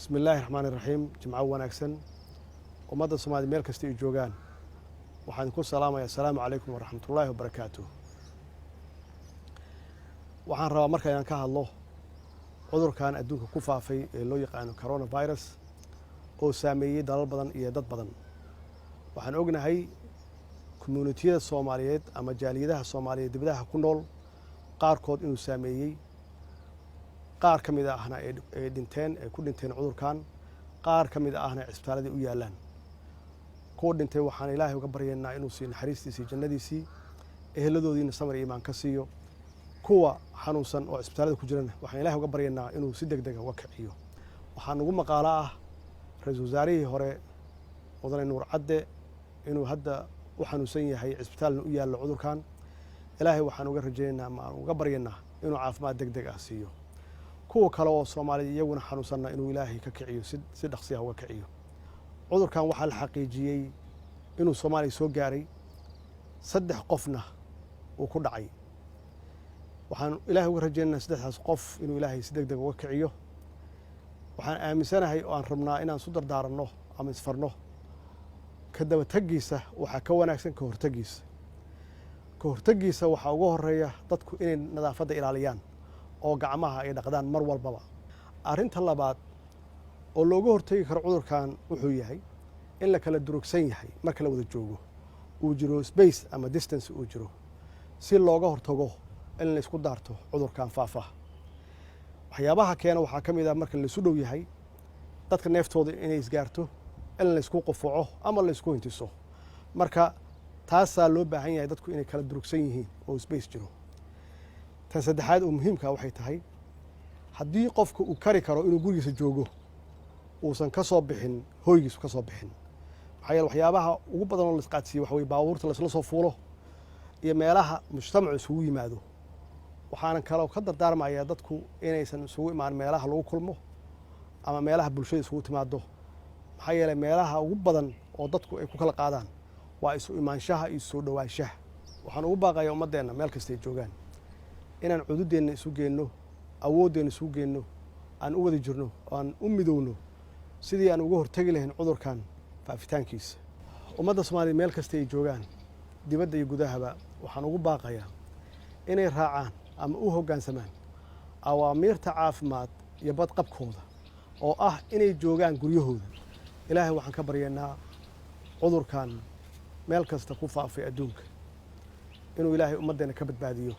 Bismi illaahi raxmaani raxiim. Jimco wanaagsan ummadda Soomaliya meel kasta ay joogaan. Waxaan ku salaamaya asalaamu calaykum waraxmatullaahi wabarakaatuh. Waxaan rabaa marka inaan ka hadlo cudurkan adduunka ku faafay ee loo yaqaano coronavirus oo saameeyey dalal badan iyo dad badan. Waxaan ognahay community-yada Soomaaliyeed ama jaaliyadaha Soomaaliyeed dibadaha ku nool qaarkood inuu saameeyey, qaar ka mid ahna ay dhinteen, ay ku dhinteen cudurkan, qaar ka mid ahna cisbitaaladii u yaallaan. Kuwa dhintay waxaan Ilaahay uga baryaynaa inuu siiyo naxariistiisii, jannadiisii, eheladoodiina samar iyo iimaan ka siiyo. Kuwa xanuunsan oo cisbitaalada ku jirana waxaan Ilahay uga baryaynaa inuu si deg dega uga kiciyo. Waxaa nagu maqaalo ah ra-iisul wasaarihii hore, mudane Nuur Cadde, inuu hadda u xanuunsan yahay, cisbitaalna u yaallo cudurkan. Ilaahay waxaan uga rajaynaynaa ama aan uga baryaynaa inuu caafimaad deg deg ah siiyo. Kuwa kale oo Soomaaliya iyaguna xanuunsanna inuu Ilaahay ka kiciyo, si dhaqsiya uga kiciyo cudurkan. Waxaa la xaqiijiyey inuu Soomaaliya soo gaaray, saddex qofna uu ku dhacay. Waxaan Ilaahay uga rajaynaynaa saddexdaas qof inuu Ilaahay si deg deg uga kiciyo. Waxaan aaminsanahay oo aan rabnaa inaan isu dardaaranno ama isfarno: ka dabategiisa waxaa ka wanaagsan ka hortegiisa. Ka hortegiisa waxaa uga horeeya dadku inay nadaafadda ilaaliyaan oo gacmaha ay dhaqdaan mar walbaba. Arrinta labaad oo looga hortegi karo cudurkan wuxuu yahay in la kala durugsan yahay marka la wada joogo, uu jiro space ama distance uu jiro, si looga hortago in la isku daarto cudurkan faafa. Waxyaabaha keena waxaa ka mid ah marka laisu dhow yahay dadka neeftooda inay isgaarto, in laysku qufuco ama laysku hintiso. Marka taasaa loo baahan yahay dadku inay kala durugsan yihiin oo space jiro. Tan saddexaad oo muhiimka waxay tahay, haddii qofka uu kari karo inuu gurigiisa joogo, uusan ka soo bixin hoygiisu ka soo bixin. Maxaa yeele, waxyaabaha ugu badan oo laisqaadsiiyo waxa weye baabuurta laisla soo fuulo iyo meelaha mujtamacu isugu yimaado. Waxaanan kaloo ka dardaarmayaa dadku inaysan isugu imaan meelaha lagu kulmo ama meelaha bulshada isugu timaado. Maxaa yeeley, meelaha ugu badan oo dadku ay ku kala qaadaan waa isu imaanshaha iyo soo dhowaanshaha. Waxaan ugu baaqayaa ummaddeenna meel kasta ay joogaan inaan cududeenna isu geenno, awooddeenna isu geenno, aan u wada jirno oo aan u midowno sidii aan uga hortegi lahayn cudurkan faafitaankiisa. Ummadda Soomaaliya meel kasta ay joogaan, dibadda iyo gudahaba, waxaan ugu baaqayaa inay raacaan ama u hoggaansamaan awaamiirta caafimaad iyo badqabkooda oo ah inay joogaan guryahooda. Ilaahay waxaan ka baryaynaa cudurkan meel kasta ku faafay adduunka inuu Ilaahay ummaddeena ka badbaadiyo.